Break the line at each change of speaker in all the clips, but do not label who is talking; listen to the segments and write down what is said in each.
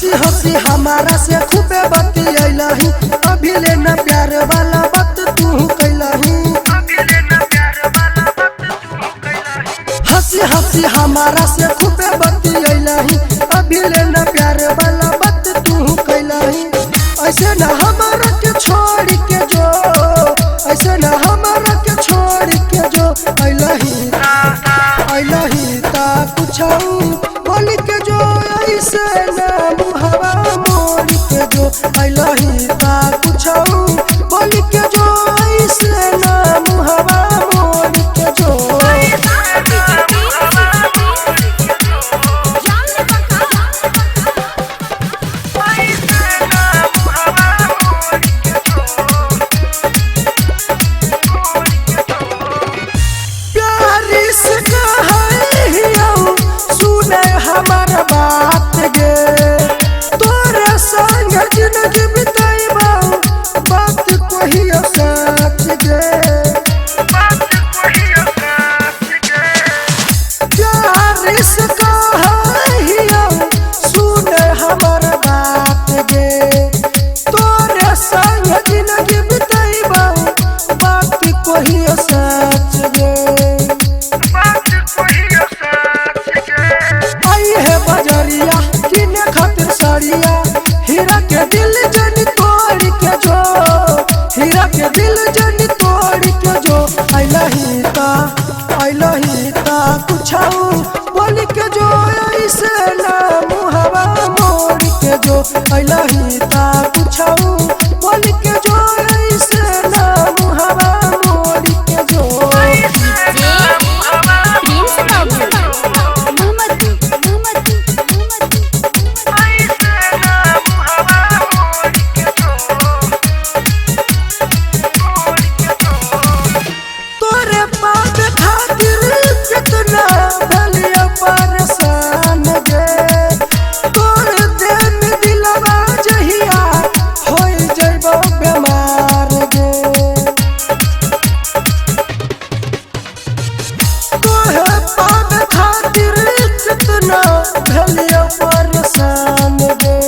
हंसी हंसी हमारा से खूबे बतियलही, अभी ले न प्यार वाला बात तू कैलही। हंसी हंसी हमारा से खूबे बतियलही, अभी ले न प्यार वाला बात तू कैलही। ऐसे न हमारा के छोड़ के जो, ऐसे न हमारा के छोड़ के जो अइलही, अइलही ता कुछ बोल के जो, ऐसे न मुहवा मोड़ के जो अइलही ता कुछ बोल के जो, ऐसे न मुहवा मोड़ के जो। सुने हमार बात गे, तोरे संग जिंदगी बिताइबा बात कहियो सच गे। प्यार से कहियो सुने हमार बात गे, तोरे संग जिंदगी बिताइबा बात कहियो सच गे। बजरिया किने खातिर साड़िया, हीरा के दिल जन तोड़ के जो, हीरा के दिल जन तोड़ के जो अइलही ता, अइलही ता कुछ बोल के जो, ऐसे ना मुहवा मोड़ के जो अइलही ता कुछ बोल के जो, ऐसे ना मुहवा मोड़ के जो। परेशान गे, तोर देन दिलवा जहिया होई जइबो बेमार गे। तोहे पावे खातिर कितना भेलियो परेशान गे,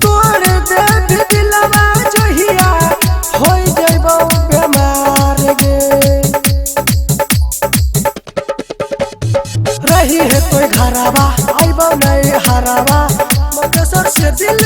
तोर देन दिलवा जहिया होई जइबो बेमार गे। रही है कोई घरावा आइबो नहीं हरावा, मकसर से दिल